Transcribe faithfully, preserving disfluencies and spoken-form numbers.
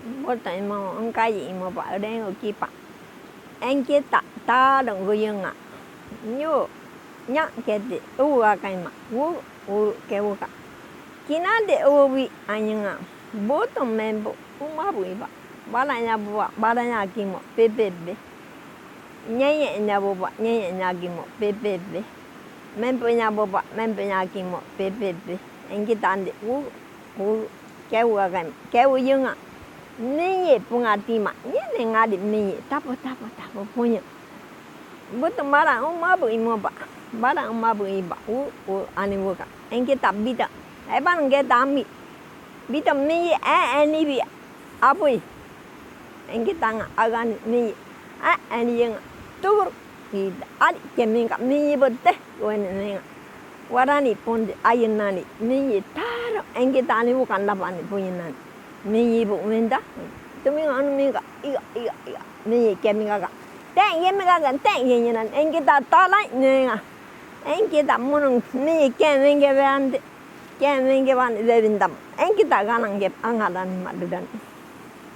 Butong i ma, ngkai i ma ba, reng u ki pa. Eng keta, ta reng u yeng a. Nyu, nya kete, u a kai ma, u, u, ke u ka. Kina de u wi a yeng a. Butong membu, u ma bu i ba. Bara nya bu ba, bara nya ki mo, pe pe pe. Nyeye nya bu ba, nyeye nya ki mo, pe pe pe. Membu nya bu ba, membu nya ki mo, pe pe pe. Eng keta de, u, u, ke u a kai, ke u yeng a. Meye pung a ti ma, nye ne nga di meye, tapo, tapo, tapo, punya. Butong bara u ma bu i ma ba, bara u ma bu i ba, u, u, ani u ka. Eng keta bita, e ban keta mi. Bita meye, e, e ni bi, a bui. Eng keta nga, a gan meye, e, e ni yeng a. Tukur, i, a di, ke mi ka, meye bu te, u e ni yeng a. Wara ni pon de, a yeng na ni, meye taro, eng keta ni u kan lapa ni, bu yeng na ni. Meye bu menta, tu mi nga, anu mi ka, i ka, i ka, i ka, meye ke mi ka ka. Te, ye mi ka ka, te, ye ye na ni, eng keta ta lai, ne nga. Eng keta munung, meye ke mi ke be an de, ke mi ke be an de, be bin dam. Eng keta ka nang ke, ang a dan, ma du dan.